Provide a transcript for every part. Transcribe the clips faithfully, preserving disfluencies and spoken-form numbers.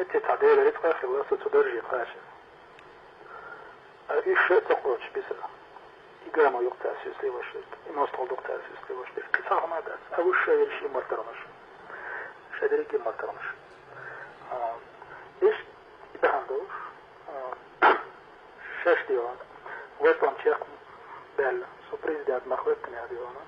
Те цхьа Дела рицкъа хилла со цу дарже кхача. А уьш ша а ца кхочуш бисара. И гамо юкъа цхьа сюсте ваша дерг, и мостагӀал дукха цхьа сюсте ваша дерг. Цхьа хӀама а дац. А уьш ша ерриш и мартаргӀанаш. Ша дерриге мартаргӀанаш. А, иш и бахьана долуш, а, шаьш дегӀана, васлам чекх баьлла, со президент мах веттанехь дегӀана,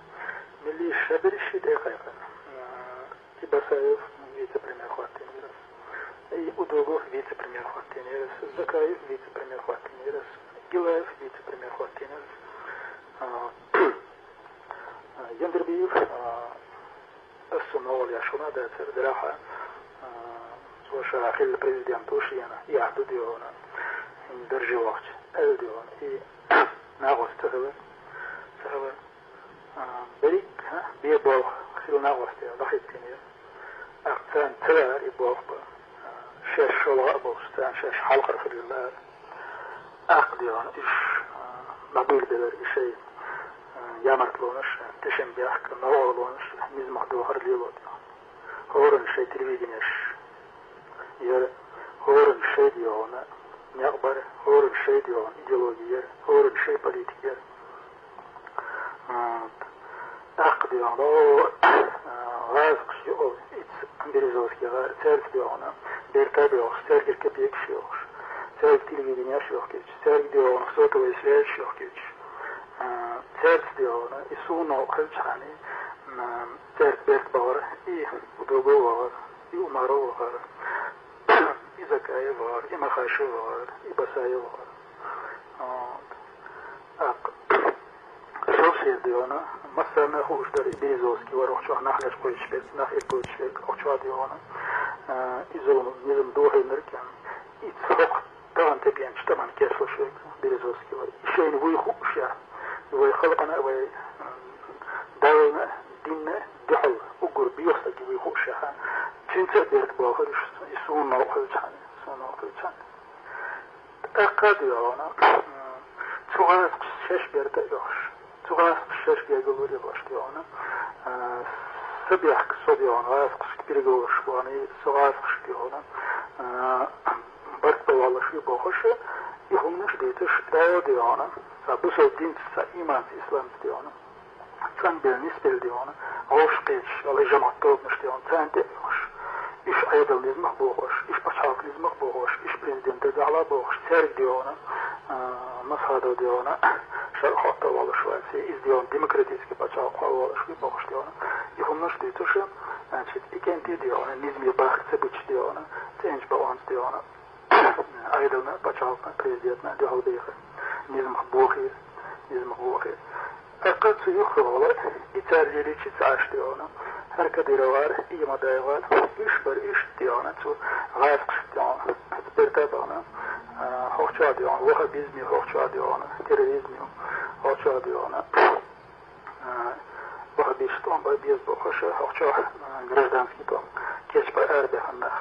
милли ша берриш и тӀекхайкхина. А, И Басаев вице-премьер хӀоттийнера ас. И Удугов вице-премьер хӀоттийнера ас. Закаев вице-премьер хӀоттийнера ас. Гилаев вице-премьер хӀоттийнера ас. А, Яндербиев, а, ас цунна гӀоле еш хӀума дацара, делахь а, а, цо ша хилла президент ву шена, и ахь ду дегӀана, хӀинца дарже вахча, аьлла дегӀана, и накъост ца хилар, ца хилар. А, берриг а бен болх хилла накъостех дӀахӀиттийнера. ТӀаккха царна ца лаьара и болх бан. А, шаьш шолгӀа а болуш, царна шаьш хьалхара хилла лаьара. ТӀаккха дегӀана уьш, а, дӀабуьйлабелира и шайн, а, ямартлонаш, тешнабехк, новкъарлонаш, низамах дохар лело дегӀана. ХӀоранна шайн телевиденеш яра, хӀоранна шайн дегӀана некъ бара, хӀоранна шайн дегӀана идеологи яра, хӀоранна шайн политика яра. А, тӀаккха дегӀана, о, а, гӀазкхаша юкъал, ицца Березовский гӀара, цаьрца дегӀана, берта бехаш, цаьргара копейкаш йохуш, цаьрга телевиденеш йохкуьйтуш, цаьрга дегӀана сотовая связь йохкуьйтуш, а, цаьрца дегӀана, и суна новкъа хилчахьана, а, цаьрга берт бахара, и Удугов вахара, и Умаров вахара, и Закаев вахара, и Махашев вахара, и Басаев вахара. Вот. ТӀаккха совсем дегӀана, массарна а хууш дара, и Березовский вара охьа чохь нах лечкъойтуш верг, нах иргойтуш верг охьа чохь дегӀана. А, и зулам, низам дохийнарг, и цхьа хӀокху тахана тӀебеанчу тӀаман кечлуш верг Березовский вара. И шайна вуй хууш яра. И вай халкъана а, вай, м, Даллна а, динна а дуьхьал уггар бехаш стаг вуй хууш яра. Цуьнца а берта бохура уьш, и суна новкъа хилчахьана, суна новкъа хилчахьана. ТӀаккха а дегӀана, м, цу гӀазкхаша шаьш берта а йохуш, цу гӀазкхаша шаьш гергарло а лелош дегӀана, а, са бехк со дегӀана, гӀазкхашка переговораш бахана, со гӀазкхашка дегӀана, а, барт бан воллуш ву бохуш, и хӀуманаш дуьйцуш, дӀо дегӀана, цхьа бусалба динца, цхьа иманца, исламца дегӀана. ЦӀанбелла, нисбелла дегӀана, вовшахкхеташ, валлай жамӀат тобанаш дегӀана, царна тӀе а йохуш, уьш Ӏедал низамах бохуш, уьш пачхьалкх низамах бохуш, уьш президент дагахь ла бохуш, цаьрга дегӀана, а, Масхадов дегӀана, шарӀ хӀотто воллуш вац, иза дегӀана демократический пачхьалкх хьо воллуш ву бохуш дегӀана. И хӀуманаш дуьйцуш, значит, и кӀентий дегӀана, низаме бахка ца буьтуш дегӀана, цӀеначу бакъонца дегӀана. Ӏедална, пачхьалкхна, президентна дуьхьал бехира. Низамах бохийра, низамах бохийра. ТӀаккха цу юххехула и цара лелийча ца Ӏаш дегӀана, хӀара Кадыровгара, и Мамадаевгара, уьш бара, уьш дегӀана, цу гӀазкхашка дегӀана, берта а бахана, а, хӀокху чохь дегӀана, ваххабизме, хӀокху чохь дегӀана, терроризме, хӀокху чохь дегӀана. А, ваххабисташ тӀом бан беза бохуш, хӀокху чохь, а, гражданский тӀом, кечбан арабаьхна нах,